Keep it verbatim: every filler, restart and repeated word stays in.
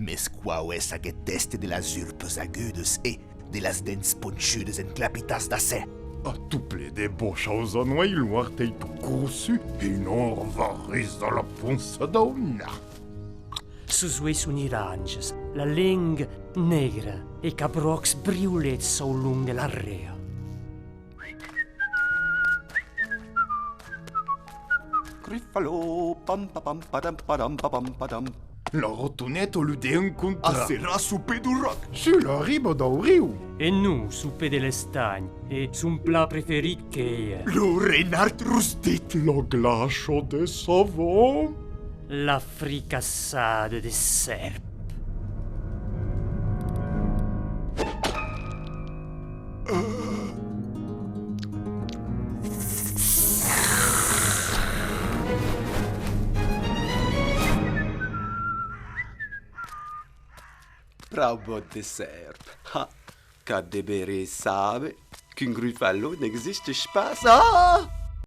Mes quau es aqueth èste de las urpas agudas e de las dents ponchudas enclapitats d'acèr? A tot plen de bochas a noir, lo artèito corsut e un orvarís a la ponsa dauna. Sos uelhs son iranjas, la lenga negra e cabròcs briulets au long de la rèa. Gruffalo, pam, pa, pam, padam, padam, pa, pam, padam. La rotoneta lo deu encontrar. Acerà suu pè deu ròc. Sus la riba deu riu. E non suu pè de l'estanh, e son plat preferit qu'ei lo renard rostit. La glaça de Savon. La fricassada de sèrp. Prau bòt de sèrp. Ha! Qu'at deveres saber qu'un Gruffalo n'existís pas. Ah!